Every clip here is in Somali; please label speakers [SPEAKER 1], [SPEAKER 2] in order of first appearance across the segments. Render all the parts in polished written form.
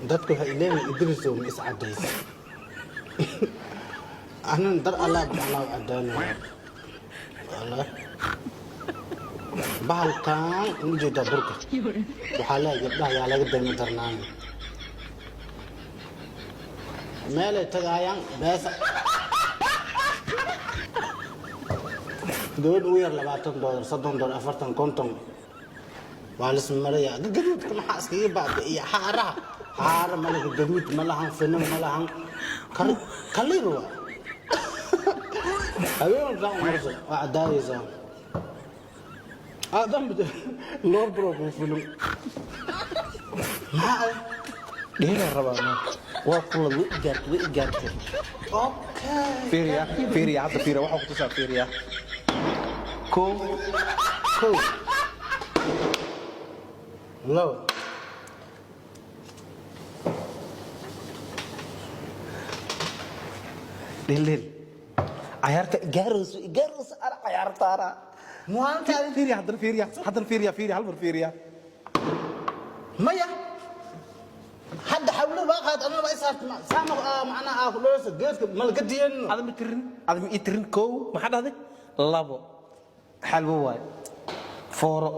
[SPEAKER 1] Dadku waxay leeyihiin, "Idrisow, ma is cadaysa?" Anan dar Allah macnaa u cadaanaya. Wallahi bahalkan ma jeedaa? Burka waxaa leeyahay gabdhaha yaa laga daymo darnaana meelay tagaayaan. Beesa gabadh ugu yar $20, $30, 40, 50 waa lismaraya. Gaduudka maxaa iskaga baabi'iya? Xaaraha xaara ma laha, gaduud ma lahan, finan ma lahan, kalir waa habeen saan umarso, waa cadaadaysaa. Aadan loo bro kuu filan maxaa?
[SPEAKER 2] Dheelaan rabaa ma waa kula way igaartay, way igaartay.
[SPEAKER 1] Okay.
[SPEAKER 2] Fiiriya, fiiriya, hadda fiiriya, waxaa ku tusaa, fiiriya. Kow.
[SPEAKER 1] Kow, labo.
[SPEAKER 2] Dhildhil cayaarta igaarayso, igaarayso ana cayaartaana.
[SPEAKER 1] Muwaantaadi.
[SPEAKER 2] Fiiriya, haddana fiiriya, haddana fiiriya, fiiriya, hal mar fiiriya.
[SPEAKER 1] Maya, hadda xawlo baa qaad, anna waa isaarta saama macnaha aa ku dholayso geedka malka diyanno.
[SPEAKER 2] Ada ma tirin, ada ma ii tirin. Kow maxaa dhahday? Labo xalwo waaye, fooro.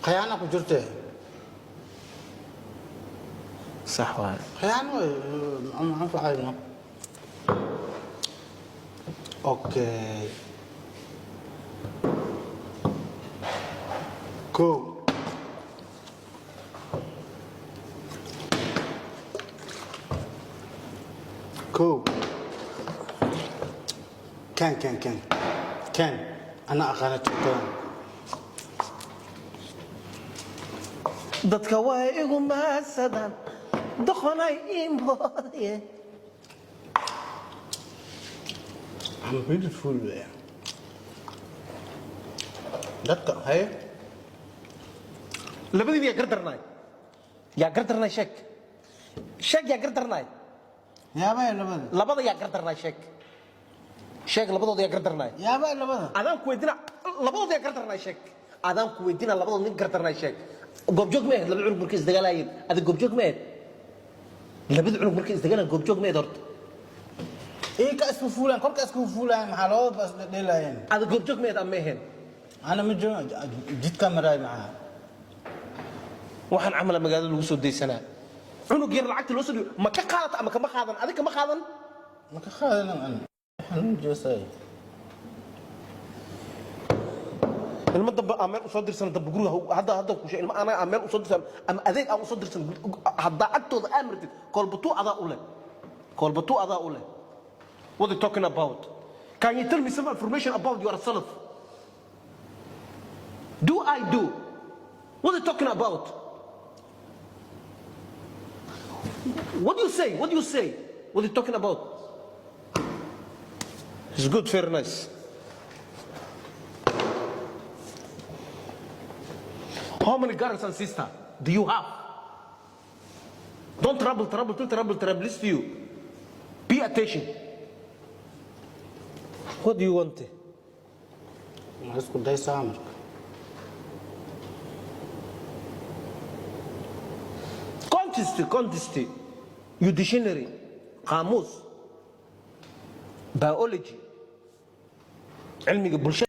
[SPEAKER 1] Khiyaana ku jirte.
[SPEAKER 2] Sax waaye.
[SPEAKER 1] Khiyaano way maxaan ku cayno? Okay, kow, kow, kan kan kan kan ana aqaana tukadan.
[SPEAKER 2] Dadka way igu mahadsadaan, doqonay ii moodaye.
[SPEAKER 1] I'm beautiful wey. Dadka haye.
[SPEAKER 2] Labadiina yaa gardarnaay? Yaa gardarnaay? Sheeg, sheeg, yaa gardarnaay?
[SPEAKER 1] Yaabay labada.
[SPEAKER 2] Labada yaa gardarnaay? Sheeg, sheeg, labadooda yaa gardarnaay?
[SPEAKER 1] Yaabay labada.
[SPEAKER 2] Adaan ku weydiina, labadooda yaa gardarnaay? Sheeg, adaan ku weydiina, labadooda nin gardarnaay sheeg. Goobjoog ma ahayd laba cunug markay isdagaalaayeen? Ada goobjoog ma ahayd labada cunug markay isdagaalaan? Goobjoog ma ahayd horta?
[SPEAKER 1] Ika isku fuulaan, kolka isku fuulaan, maxaa loo bas dheelaayeen?
[SPEAKER 2] Ada goobjoog ma ahayd ama ma ahayn?
[SPEAKER 1] Ana ma joogo, jidka maraay maxaa.
[SPEAKER 2] Waxaan camala magaalada lagu soo daysanaa, cunug yar lacagta loo soo dhigo ma ka qaadata ama kama qaadan? Adig kama qaadan?
[SPEAKER 1] Ma ka qaadanan ana, xanuun jeesay.
[SPEAKER 2] Ilmo dambe aan meel usoo dirsan dambe guriga hadda hadda ku sheeg, ilmo anaga aan meel usoo dirsan ama adeeg aan usoo dirsan, haddaa agtooda aa martid, koolbatuu adaa u leh, koolbatuu adaa u leh. What are you talking about? Can you tell me some information about yourself? Do I do? What are you talking about? What do you say? What do you say? What are you talking about? It's good, very nice. How many girls and sisters do you have? Don't trouble, trouble, to trouble, trouble to you. Pay attention. What do you want?
[SPEAKER 1] Ma isku daysaa marka?
[SPEAKER 2] Contest, contest. You dictionary, qaamuus, biology, cilmiga bulshada.